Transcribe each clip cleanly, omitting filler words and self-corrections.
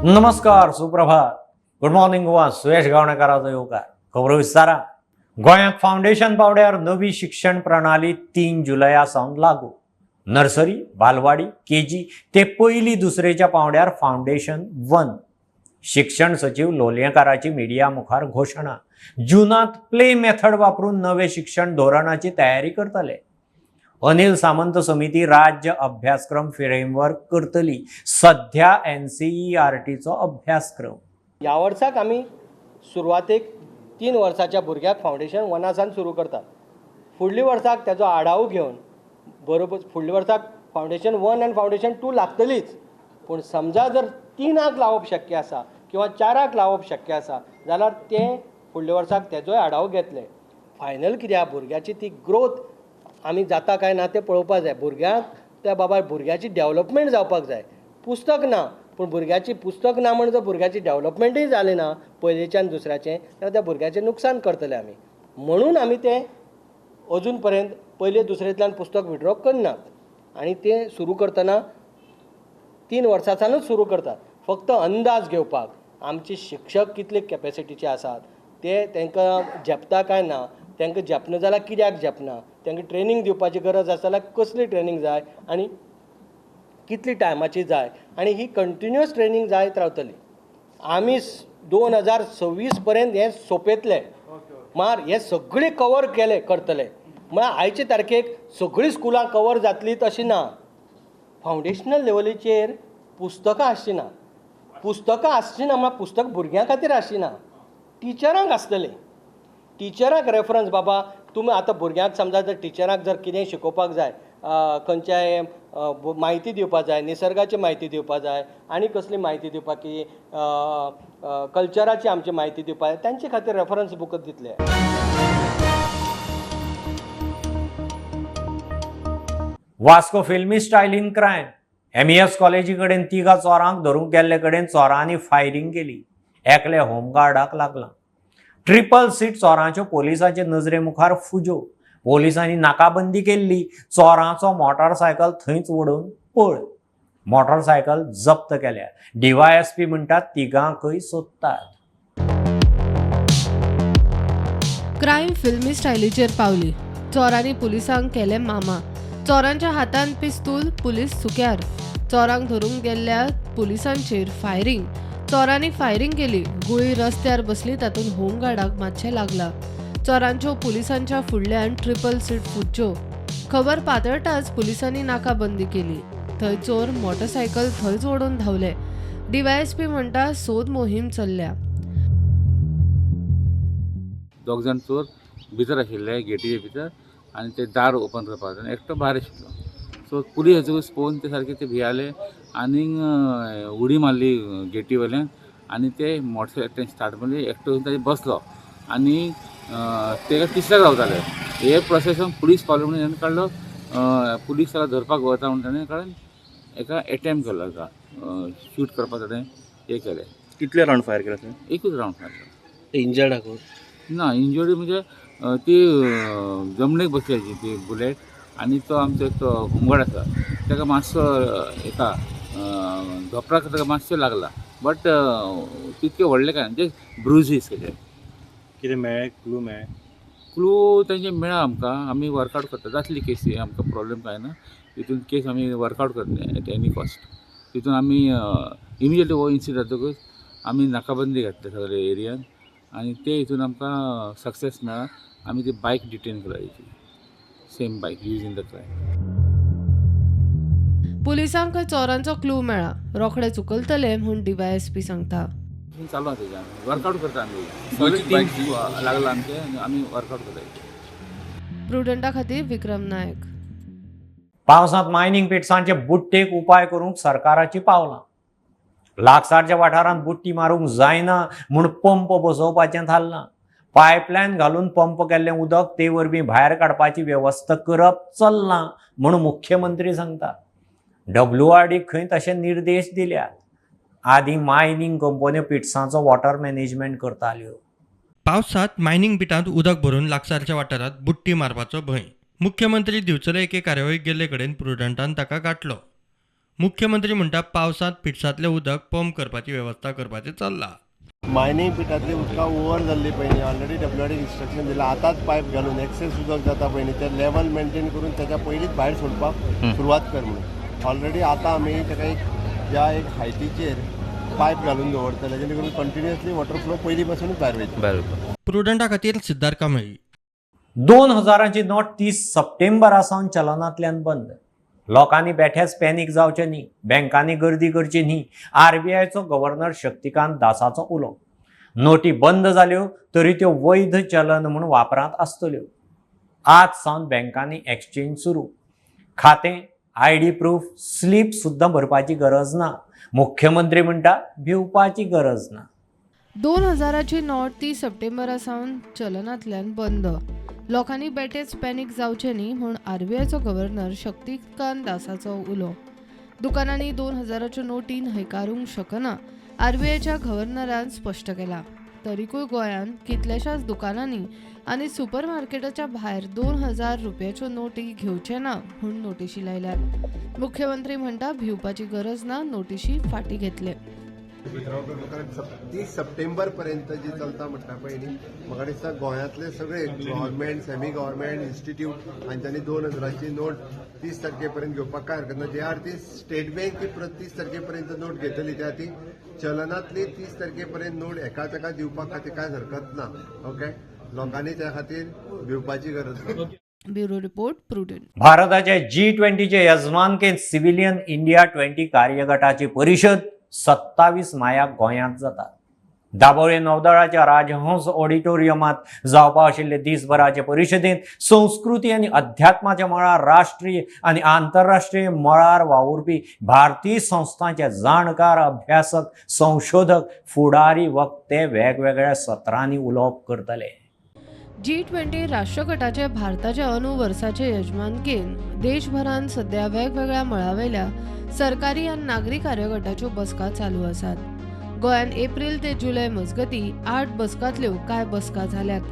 नमस्कार, सुप्रभात, good morning Goa. सुयश गावणेकाराचो येवकार. खबरो विस्तारा. गोंयांत फावंडेशन पावंड्यार नवी शिक्षण प्रणाली 3 जुलया सावन लागू. नर्सरी, बालवाडी, केजी ते पयली दुसरेच्या पावंड्यार फावंडेशन 1. शिक्षण सचीव लोलयेकाराची मिडिया मुखार घोशणा. जुनांत प्ले मेथड वापरून नवे शिक्षण धोरणाची तयारी करतले. अनिल सामंत समिती राज्य अभ्यासक्रम फ्रेमवर्क करतली. सध्या एनसीईआरटीचो अभ्यासक्रम. ह्या वर्साक आमी सुरवातेक 3 वर्साच्या भुरग्याक फावंडेशन 1 सावन सुरू करतात. फुडल्या वर्साक तेजो आढावो घेवन बरोबर फुडल्या वर्साक फावंडेशन 1 आनी फावंडेशन 2 लागतलीच. पूण समजा जर 3 लावप शक्य आसा किंवा 4 लावप शक्य आसा जाल्यार तें फुडल्या वर्साक तेजोय आढावो घेतले. फायनल कित्याक भुरग्याची ती ग्रोथ आमी जाता काय ना तें पळोवपाक जाय. भुरग्यांक त्या बाबा भुरग्याची डेवलपमेंट जावपाक जाय. पुस्तक ना, पूण भुरग्याची पुस्तक ना म्हण जर भुरग्याची डेवलपमेंटूय जालें ना पयलींच्यान दुसऱ्याचें, जाल्यार त्या भुरग्याचें नुकसान करतले आमी. म्हणून आमी तें अजून पर्यंत पयले दुसरेंतल्यान पुस्तक विड्रॉ करनात आनी तें सुरू करतना 3 वर्सांच्यानूच सुरू करतात. फक्त अंदाज घेवपाक आमचे शिक्षक कितले कॅपेसिटीचे आसात, ते तांकां झेपता काय ना, तांकां झेपना जाल्यार कित्याक झेपना, तांकां ट्रेनींग दिवपाची गरज आसा जाल्यार कसली ट्रेनींग जाय आनी कितली टायमाची जाय, आनी ही कंटिन्युअस ट्रेनींग जायत रावतली. आमी 2026 पर्यंत हें सोंपयतले. मार हे सगळे कवर केले करतले. म्हळ्यार आयचे तारखेक सगळीं स्कुलां कवर जातलीं तशें ना. फावंडेशनल लेवलीचेर पुस्तकां आसचीं ना. पुस्तकां आसचीं ना म्हळ्यार पुस्तक भुरग्यां खातीर आसचीं ना, टिचरांक आसतलें. टिचरांक रेफरन्स, बाबा तुमी आतां भुरग्यांक समजा जर टिचरांक जर कितेंय शिकोवपाक जाय, खंयच्याय म्हायती दिवपाक जाय, निसर्गाची म्हायती दिवपाक जाय आनी कसली म्हायती दिवपाक की कल्चराची आमची म्हायती दिवपाक जाय, तांचे खातीर रेफरन्स बुकच दितले. वास्को फिल्मी स्टायलीन क्रायम. एमईएस कॉलेजी कडेन तिगा चोरांक धरूंक गेल्ले कडेन चोरांनी फायरींग केली. एकले होमगार्डाक लागलां. ट्रिपल सीट चोरांच्यो पोलिसांचे नजरे मुखार फुज्यो. पोलिसांनी नाकाबंदी केल्ली. चोरांचो मोटारसायकल थंयच उडोवन पळ. मोटारसायकल जप्त केल्या. डीवायएसपी म्हणटात तिगांकय सोदतात. क्रायम फिल्मी स्टायलीचेर पावली. चोरांनी पुलिसांक केले मामा. चोरांच्या हातान पिस्तूल, पुलीस सुक्यार. चोरांक धरूंक गेल्ल्या पुलिसांचेर फायरिंग. चोरांनी फायरिंग केली. गुळी रस्त्यार बसली, तातूंत होमगार्डाक मातशें लागला. चोरांच्यो पुलिसांच्या फुडल्यान ट्रिपल सीट फुज्ज्यो. खबर पातळटाच पुलिसांनी नाकाबंदी केली. थंय चोर मोटरसायकल थंयच ओडून धांवले. डीवायएसपी म्हणटा सोद मोहीम चल्ल्या. दोग जाण चोर भितर आशिल्ले गेटीचे भितर आनी ते दार ओपन करपाक आनी एकटो भायर आशिल्लो. सो पुलीस येतकूच पळोवन ते सारके ते भियाले आनीक उडी मारली गेटी वयल्यान आनी ते मोटरसायकल स्टार्ट मारली. एकटो ताजेर बसलो आनी तेका तिसऱ्याक रावताले. हे प्रोसेसान पुलीस पावले म्हणून हेणें काडलो. पुलीस ताका धरपाक वता म्हणून ताणें काडून एका एटेम्प केलो, एका शूट करपाक ताणें हें केलें. कितले रावंड फायर केला थंय? एकूच रावंड फायर केलो. इंजर्ड आहा कोण? ना, इंजरी म्हणजे ती जमनीक बसली ती बुलेट आनी तो आमचो एक होमगार्ड आसा ताका मातसो एका धोपराक ताका मातशें लागला, बट तितकें व्हडलें कांय ना, जस्ट ब्रुजीस कशे. कितें मेळ्ळें, क्लू मेळ्ळें? क्लू तेंचे मेळ्ळा आमकां. आमी वर्कआवट करता. जातली केसी, आमकां प्रॉब्लेम कांय ना. तितून केस आमी वर्कआवट करतले एट एनी कॉस्ट. तितून आमी इमिजिएटली हो इन्सिडंट जातकूच आमी नाकाबंदी घातली सगळे एरियान आनी ते हितून आमकां सक्सेस मेळ्ळा. आमी ती बायक डिटेन केला, same bike use in the crime. पुलिसांक चोरांचो क्लू मेळ्ळा, रोखडे उखलतले म्हूण डीवायएसपी सांगता. चालू आसा तेजें, वर्कआवट करता आमी. सगळे टीम लागला आमचे आनी आमी वर्कआवट करता. प्रुडंटा खातीर विक्रम नायक. पावसांत मायनिंग पिट्सांचे बुट्टेक उपाय करूंक सरकाराची पावलां. लागसारच्या वाठारांत बुट्टी मारूंक जायना म्हूण पंप बसोवपाचें थारलां. पायपलायन घालून पंप केल्लें उदक ते वरवीं भायर काडपाची वेवस्था करप चल्लां म्हूण मुख्यमंत्री सांगता. डब्ल्यू आर डी खंय तशे निर्देश दिल्यात. आदीं मायनिंग कंपन्यो पिट्सांचो वॉटर मॅनेजमेंट करताल्यो. पावसात मायनिंग पिटांत उदक भरून लागसारच्या वाठारांत बुट्टी मारपाचो भंय. मुख्यमंत्री दिवचले एके कार्यावळीक गेल्ले कडेन प्रुडंटान ताका गांठलो. मुख्यमंत्री म्हणटा पावसांत पिटसांतलें उदक पंप करपाची वेवस्था करपाचें चल्लां. मायनींग पिटांतली उदकां ओवर जाल्ली पळय न्ही, ऑलरेडी डब्ल्यूआरडीक इन्स्ट्रक्शन दिलां, आतांच पायप घालून एक्सेस उदक जाता पळय न्ही तें लेवल मेनटेन करून ताच्या पयलींच भायर सोडपाक सुरवात कर म्हणून. ऑलरेडी आतां आमी ताका एक ज्या एक हायटीचेर पायप घालून दवरतले जेणे करून कंटिन्युअसली वॉटर फ्लो पयलीं पासूनच भायर वयतलो. प्रुडंटा खातीर सिद्धार्थ कांबळी. 2000ची नोट 30 सप्टेंबरा सावन चलनांतल्यान बंद. लोकांनी बेठेच पॅनीक जावचें न्ही, बँकांनी गर्दी करची न्ही, आरबीआयचो गव्हर्नर शक्तिकांत दासाचो उलो. नोटी बंद जाल्यो तरी त्यो वैध चलन म्हूण वापरांत आसतल्यो. आज सावन बँकांनी एक्सचेंज सुरू. खातें, आयडी प्रूफ, स्लीप सुद्दां भरपाची गरज ना. मुख्यमंत्री म्हणटा भिवपाची गरज ना. 2000ची नोट 30 सप्टेंबरा सावन चलनांतल्यान बंद. लोकांनी बेठेच पॅनीक जावचें न्ही म्हूण आरबीआयचो गव्हर्नर शक्तिकांत दासाचो उलो. दुकानांनी 2000च्यो नोटी न्हयकारूंक शकना, आरबीआयच्या गव्हर्नरान स्पश्ट केलां. तरीकूय गोंयांत कितल्याशाच दुकानांनी आनी सुपरमार्केटाच्या भायर 2000 रुपयाच्यो नोटी घेवचे ना म्हूण नोटिशी लायल्यात. मुख्यमंत्री म्हणटा भिवपाची गरज ना, नोटिशी फाटीं घेतले. 30 सप्टेंबर पर्यंत जी चलता म्हणटा पळय न्ही, म्हाका दिसता गोंयांतले सगळे गव्हर्मेंट, सेमी गव्हर्मेंट इन्स्टिट्यूट हांच्यांनी 2000ची नोट 30 तारखे पर्यंत घेवपाक काय हरकत ना. ज्या अर्थी स्टेट बँक ती 30 तारखे पर्यंत नोट घेतली त्या ती चलनांतली 30 तारखे पर्यंत नोट एका ताका दिवपा खातीर कांय हरकत ना. ओके, लोकांनी त्या खातीर भिवपाची गरज ना. Bureau report, Prudent. भारताच्या G20चे यजमानकेंत सिव्हिलियन इंडिया 20 कार्यगटाची परिशद 27 मायाक गोंयांत जाता. दाबोळे नौदळाच्या राजहंस ऑडिटोरियमांत जावपा आशिल्ले दिसभराचे परिशदेंत संस्कृती आनी अध्यात्माच्या मळार राष्ट्रीय आनी आंतरराष्ट्रीय मळार वावुरपी भारतीय संस्थांचे जाणकार, अभ्यासक, संशोधक, फुडारी वक्ते वेगवेगळ्या सत्रांनी उलोवप करतले. G20 राष्ट्रगटाचे भारताचे अंदू वर्साचे यजमानकेन देशभरांत सध्या वेगवेगळ्या मळावेल्या सरकारी आनी नागरी कार्यगटाच्यो बसका चालू आसात. गोंयांत एप्रील ते जुलय मजगती 8 बसकांतल्यो कांय बसका जाल्यात.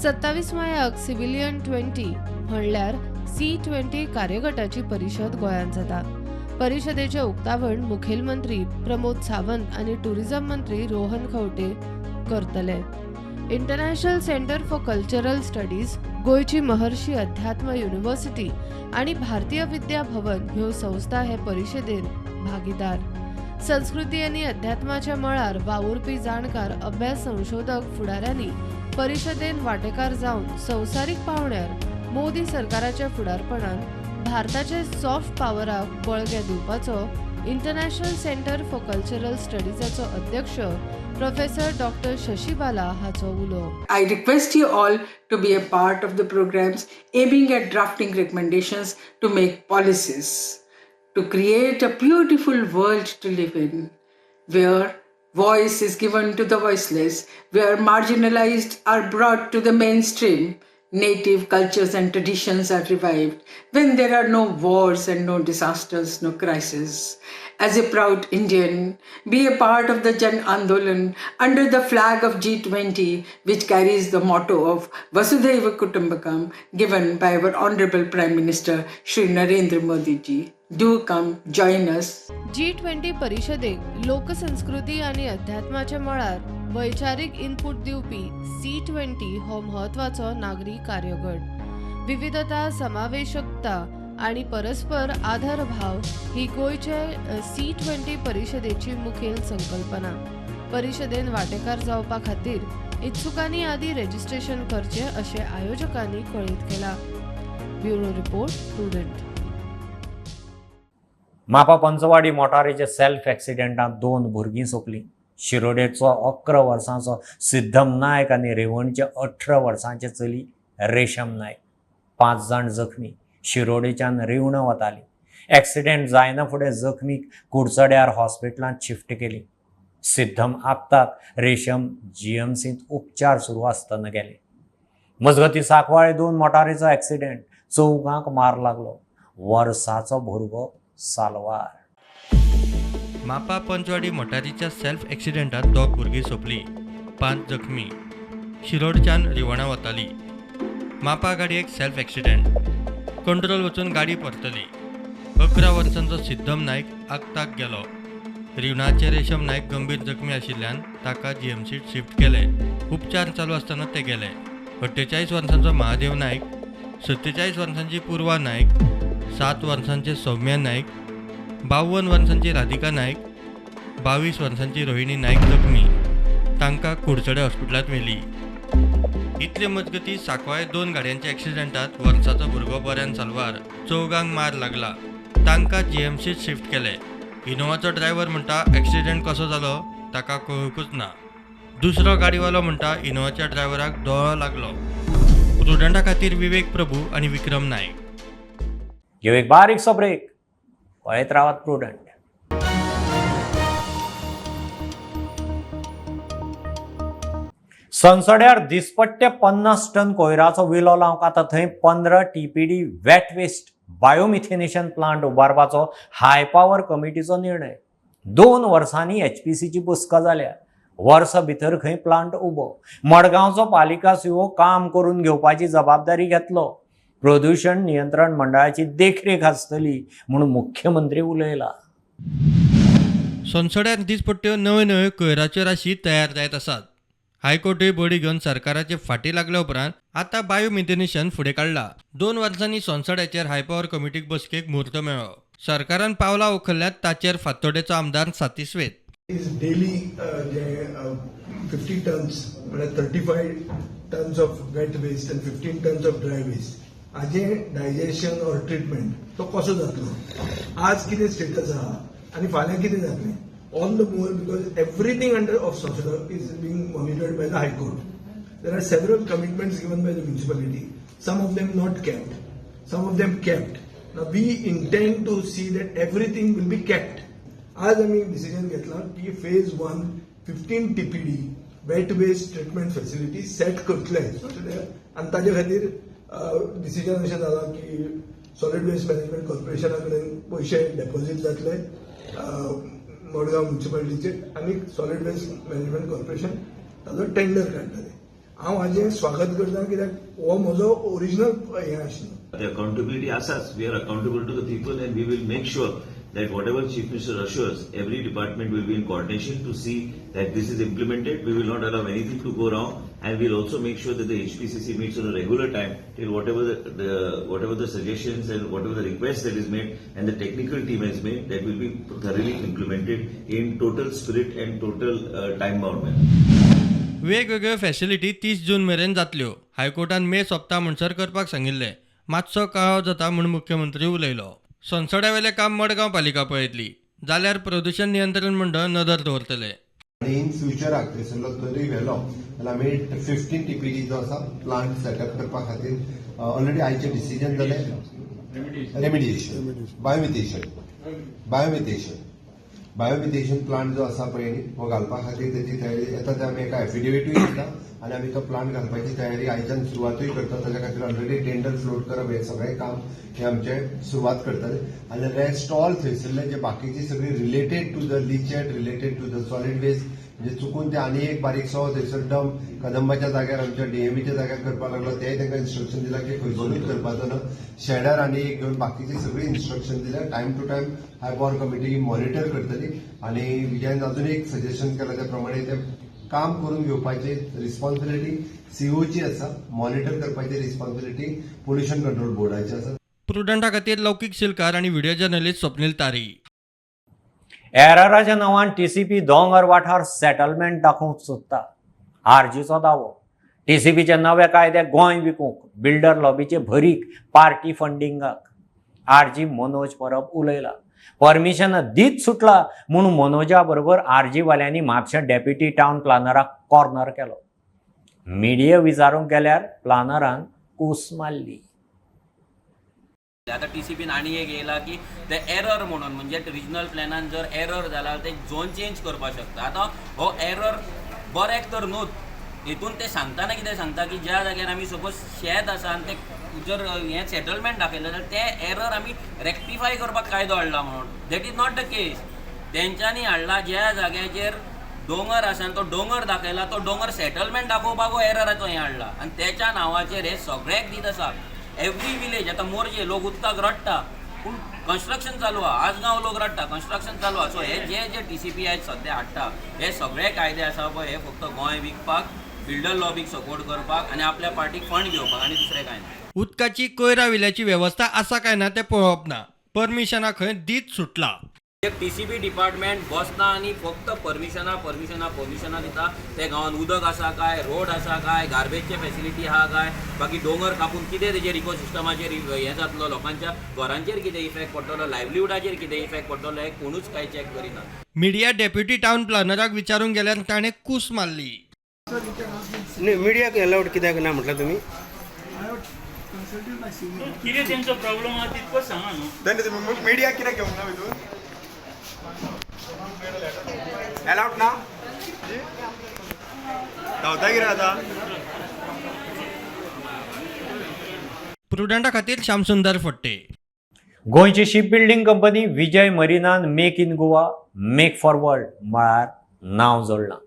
27 मायाक सिव्हिलियन 20 म्हणल्यार C20 कार्यगटाची परिशद गोंयांत जाता. परिशदेचें उक्तावण मुखेलमंत्री प्रमोद सावंत आनी टुरिझम मंत्री रोहन खंवटे करतले. International centre for cultural studies, गोंयची महर्षी अध्यात्म युनिव्हर्सिटी आनी भारतीय विद्या भवन ह्यो संस्था हे परिशदेन भागीदार. संस्कृती आनी अध्यात्माच्या मळार वावुरपी जाणकार, अभ्यास, संशोधक फुडाऱ्यांनी परिशदेन वांटेकार जावन संवसारीक पावंड्यार मोदी सरकाराच्या फुडारपणान भारताचे सॉफ्ट पावराक बळगें दिवपाचो इंटरनॅशनल सेंटर फॉर कल्चरल स्टडीजाचो अध्यक्ष प्रोफेसर डॉक्टर शशीबाला हाचो उलो. I request you all to be a part of the programs aiming at drafting recommendations to make policies, to create a beautiful world to live in, where voice is given to the voiceless, where marginalized are brought to the mainstream, native cultures and traditions are revived, when there are no wars and no disasters, no crises. As a proud Indian, be a part of the Jan Andolan under the flag of G20, which carries the motto of Vasudhaiva Kutumbakam, given by our Honorable Prime Minister Shri Narendra Modi ji. Do come join us. G20 परिशदेक लोकसंस्कृती आनी अध्यात्माच्या मळार वैचारीक input दिवपी C20 हो म्हत्वाचो नागरी कार्यगट. विविधता, समावेशकता आनी परस्पर आदरभाव ही गोंयचे C20 परिशदेची मुखेल संकल्पना. परिशदेन वांटेकार जावपा खातीर इत्सुकांनी आदी रजिस्ट्रेशन करचें अशें आयोजकांनी कळीत केलां. Bureau report, Prudent. Mopa Panchwadi मोटारीच्या सेल्फ एक्सिडेंटात 2 भुरगीं सोंपलीं. शिरोडेचो 11 वर्सांचो सिद्धम नायक आनी रेवणचे 18 वर्सांचे चली रेशम नायक. 5 जाण जखमी. शिरोडेच्यान रिवणा वताली. एक्सिडेंट जायना फुडें जखमीक कुडचड्यार हॉस्पिटलांत शिफ्ट केली. सिद्धम आपताक, रेशम जीएमसींत उपचार सुरू आसतना गेले. मजगती सांकवाळे 2 मोटारीचो एक्सिडेंट, 4 मार लागलो. वर्साचो भुरगो साल्वार. मापा पंचवाडी मोटारीच्या सेल्फ एक्सिडेंटात 2 भुरगीं सोंपलीं, 5 जखमी. शिरोडच्यान रिवणा वताली. मापा गाडयेक सेल्फ एक्सिडेंट, कंट्रोल वचून गाडी परतली. 11 वर्सांचो सिद्धम नायक आक्ताक गेलो. रिवणाचे रेशम नायक गंभीर जखमी आशिल्ल्यान ताका जीएमसीत शिफ्ट केले. उपचार चालू आसतना ते गेले. 48 वर्सांचो महादेव नायक, 47 वर्सांची पूर्वा नायक, 7 वर्सांचे सौम्या नायक, 52 वर्सांची राधिका नायक, 22 वर्सांची रोहिणी नायक जखमी. तांकां कुडचडे हॉस्पिटलांत व्हेली. इतले मजगती सांकवाळे 2 गाडयांच्या एक्सिडेंटात वर्साचो भुरगो बऱ्यान साल्वार, 4 मार लागला. तांकां जीएमसीत शिफ्ट केले. इनोवाचो ड्रायव्हर म्हणटा एक्सिडेंट कसो जालो ताका कळूंकच ना. दुसरो गाडीवालो म्हणटा इनोवाच्या ड्रायव्हराक दोळो लागलो. प्रुडंटा खातीर विवेक प्रभू आनी विक्रम नायक. घेऊ एक बारीकसो ब्रेक, पळयत रावात प्रुडंट. संसड्यार दिसपट्टे 50 टन कोयराचो विलो लावंक आतां थंय 15 TPD wet waste biomethanation plant उबारपाचो हाय पावर कमिटीचो निर्णय. 2 वर्सांनी एचपीसीची बसका जाल्या. वर्सा भितर खंय प्लांट उबो. मडगांवचो पालिका सीओ काम करून घेवपाची जबाबदारी घेतलो. प्रदूषण नियंत्रण मंडळाची देखरेख आसतली म्हूण मुख्यमंत्री उलयला. सोनसड्यार दिसपट्ट्यो नव्यो नव्यो कोयराच्यो राशी तयार जायत आसात. हायकोर्टूय बडी घेवन सरकाराचे फाटी लागल्या उपरांत आतां बायोमिथेनेशन फुडें काडला. 2 वर्सांनी सोनसड्याचेर हायपावर कमिटीक बसकेक म्हूर्त मेळ्ळो. सरकारान पावलां उखल्ल्यात ताचेर फातोड्डेचो आमदार सातिस्वेत. Is daily J 50 tons म्हळ्यार 35 tons of wet waste and 15 tons of dry waste हाजें डायजेशन ऑर ट्रिटमेंट तो कसो जातलो, आज कितें स्टेटस आहा आनी फाल्यां कितें जातलें. All the more because everything under of Sonsoda is being monitored by the High Court. There are several commitments given by the municipality, some of them not kept, some of them kept. Now we intend to see that everything will be kept. आज आमी decision घेतला की phase 1 15 TPD wet waste treatment facility set करतले आनी ताजे खातीर decision अशें जालां की सॉलिड वेस्ट मॅनेजमेंट कॉर्पोरेशना कडेन पयशे डेपॉझीट जातले मडगांव म्युनिसिपालिटीचे आनी सॉलिड वेस्ट मॅनेजमेंट कॉर्पोरेशन ताजो टेंडर काडटले. हांव हाजें स्वागत करता कित्याक हो म्हजो ओरिजिनल हें आशिल्लो. The accountability आसाच. We are accountable to the people and we will make sure that whatever Chief Minister assures, every department will be in coordination to see that this is implemented. We will not allow anything to go wrong, and we'll also make sure that the HPCC meets on a regular time till whatever the suggestions and whatever the request that is made and the technical team has made, that will be thoroughly implemented in total spirit and total time bound manner. वेगवेगळ्यो facility 30 जून मेरेन जातल्यो. हायकोर्टान मे सोंपता म्हणसर करपाक सांगिल्लें. मातसो कळाव जाता म्हूण मुख्यमंत्री उलयलो. सोनसड्यावेलें काम मडगांव पालिका पळयतली जाल्यार प्रदूषण नियंत्रण मंडळ नदर दवरतले. आनी इन फ्युचराक थंयसरलो तरी व्हेलो जाल्यार आमी 15 TPD जो आसा प्लांट सेटअप करपा खातीर ऑलरेडी आयचें डिसिजन जालें. रेमिडिएशन बायोमिथेशन प्लांट जो आसा पळय न्ही हो घालपा खातीर तेजी तयारी येता. ते आमी एका एफिडेविटूय दिता आनी आमी तो प्लांट घालपाची तयारी आयच्यान सुरवातूय करता. ताच्या खातीर ऑलरेडी टेंडर फ्लोट करप हें सगळें काम हें आमचें सुरवात करतले. आनी रेस्ट ऑल थंयसरले जे बाकीची सगळी related to the leachate, related to the solid waste, म्हणजे चुकून ते आनी एक बारीकसो थंयसर डंप कदंबाच्या जाग्यार आमच्या डीएमईच्या जाग्यार करपाक लागलो. तेय तांकां इन्स्ट्रक्शन दिलां की खंयसरूच करपाचो ना. शेडर आनी एक घेवन बाकीची सगळी इन्स्ट्रक्शन दिल्या. Time to time high power committee monitor करतली. आनी विजयान अजून एक सजेशन केलां त्या प्रमाणे ते काम करून घेवपाची रिस्पॉन्सिबिलिटी सीओची आसा, मॉनिटर करपाची रिस्पॉन्सिबिलिटी पोल्युशन कंट्रोल बोर्डाची आसा. प्रुडंटा खातीर लौकीक शिलकार आनी व्हिडिओ जर्नलिस्ट स्वप्नील तारी. एरराच्या नांवान टीसीपी दोंगर वाठार सेटलमेंट दाखोवंक सोदता, आरजीचो दावो. टीसीपीचे नवे कायदे गोंय विकूंक, बिल्डर लॉबीचे भरीक, पार्टी फंडिंगाक. आरजी मनोज परब उलयला. परमिशन दीत सुटला म्हूण मनोजा बरोबर आरजी वाल्यांनी म्हापशें डेप्युटी टावन प्लानराक कॉर्नर केलो. मिडिया विचारूंक गेल्यार प्लानरान कूस मारली. आतां टीसीपीन आनी एक येयला की ते एरर म्हणून, म्हणजे रिजनल प्लॅनान जर एरर जाला ते झोन चेंज करपाक शकता. आतां हो एरर बऱ्याक तर न्हूच. हितून ते सांगतना कितें सांगता की ज्या जाग्यार आमी सपोज शेत आसा आनी ते जर हें सेटलमेंट दाखयलें जाल्यार ते एरर आमी रेक्टिफाय करपाक कायदो हाडला म्हणून. That is not the case. तेंच्यांनी हाडला ज्या जाग्याचेर दोंगर आसा आनी तो दोंगर दाखयला, तो दोंगर सेटलमेंट दाखोवपाक हो एरराचो हें हाडला आनी तेच्या नांवाचेर हे सगळ्याक दीत आसा. एवरी विलेज आतां मोरजे लोक उदकाक रडटा. पूण कन्स्ट्रक्शन चालू आहा. आजगांव लोक रडटा, कन्स्ट्रक्शन चालू आहा. सो हे जे जे TCP आयज सद्या हाडटा हे सगळे कायदे आसा पळय, हे फक्त गोंय विकपाक, बिल्डर लॉबीक सपोर्ट करपाक आनी आपल्या पार्टीक फंड घेवपाक, आनी दुसरें कांय ना. उदकाची कोयरा विल्याची वेवस्था आसा काय ना तें पळोवप ना, परमिशना खंय दीत सुटला. TCP department बसना आनी फक्त परमिशनां परमिशनां परमिशनां दिता. ते गांवांत उदक आसा काय, रोड आसा काय, गार्बेजचे फेसिलिटी आहा काय, बाकी दोंगर कापून कितें तेजेर इकोसिस्टमाचेर हें जातलो, लोकांच्या घरांचेर कितें इफेक्ट पडटलो, लायवलीहुडाचेर कितें इफेक्ट पडटलो, हें कोणूच कांय चॅक करिना. मिडिया डेप्युटी टावन प्लॅनराक विचारूंक गेल्यार ताणें कूस मारली. न्ही, मिडियाक अलावड कित्याक ना म्हटल्यार तुमी? कितें तेंचो प्रॉब्लम आहा तितकोच सांगा न्हू. मिडिया कित्याक घेवंक ना भितून? अलावड ना? धांवता कितें आतां? प्रुडंटा खातीर श्यामसुंदर फडते. गोंयची शीप बिल्डींग कंपनी विजय मरिनान make in Goa make for world मळार नांव जोडलां.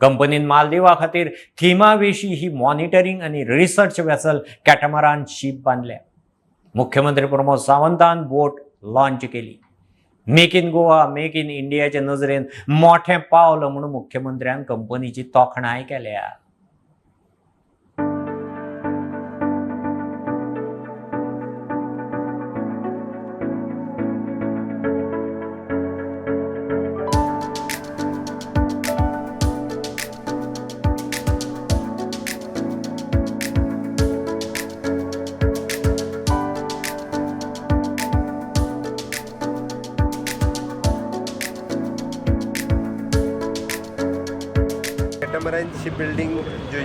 कंपनीन मालदिवा खातीर थिमावेशी ही मॉनिटरींग आनी रिसर्च वेसल कॅटमरान शीप बांदल्या. मुख्यमंत्री प्रमोद सावंतान बोट लॉन्च केली. Make in Goa make in इंडियाचे नजरेन मोठें पावल म्हणून मुख्यमंत्र्यान कंपनीची तोखणाय केल्या. कैटामरान शिप बिल्डिंग जो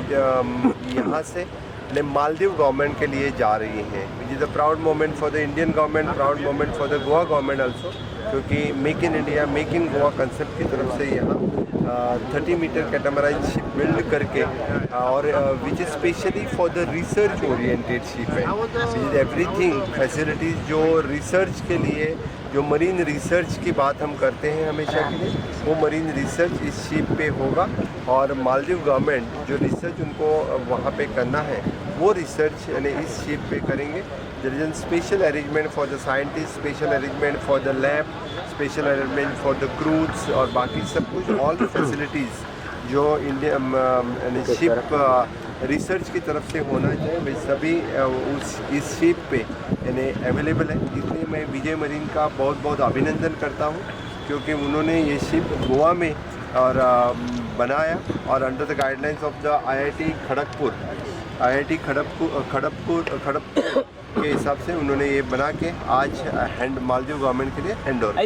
यहाँ से मालदीव गवर्नमेंट के लिए जा रही है, which is a proud moment for the Indian government, proud moment for the Goa government also, क्योंकि make in India make in Goa concept की तरफ से यहाँ 30 मीटर कैटामरान शिप बिल्ड करके और which is specially for the research oriented ship है, which is everything facilities जो research के लिए, जो मरीन रिसर्च की बात हम करते हैं हमेशा के लिए, वो मरीन रिसर्च इस शिप पे होगा. और मालदीव गवर्नमेंट जो रिसर्च उनको वहाँ पे करना है वो रिसर्च यानी इस शिप पे करेंगे. There is an special arrangement for the scientist, special arrangement for the lab, special arrangement for the crews और बाकी सब कुछ ऑल फैसिलिटीज़ जो इंडिया यानी शिप रिसर्च की तरफ से होना चाहिए वे सभी उस इस शिप पे यानी अवेलेबल है. इसलिए मैं विजय मरीन का बहुत बहुत अभिनंदन करता हूँ, क्योंकि उन्होंने ये शिप गोवा में और बनाया और under the guidelines of the IIT Kharagpur, IIT Kharagpur Kharagpur Kharagpur K हिसाब से उन्होंने ये बना के आज हैंड मालदीव गवर्नमेंट के लिए हैंड ओवर.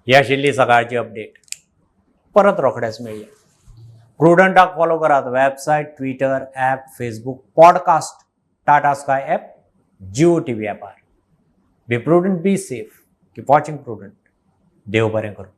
ही आशिल्ली सकाळची अपडेट. परत रोखडेच मेळया. प्रुडंटाक फॉलो करात website, Twitter, app, Facebook, podcast, Tata Sky app, Jio TV ॲपार. Be prudent, be safe, keep watching Prudent. देव बरें करूं.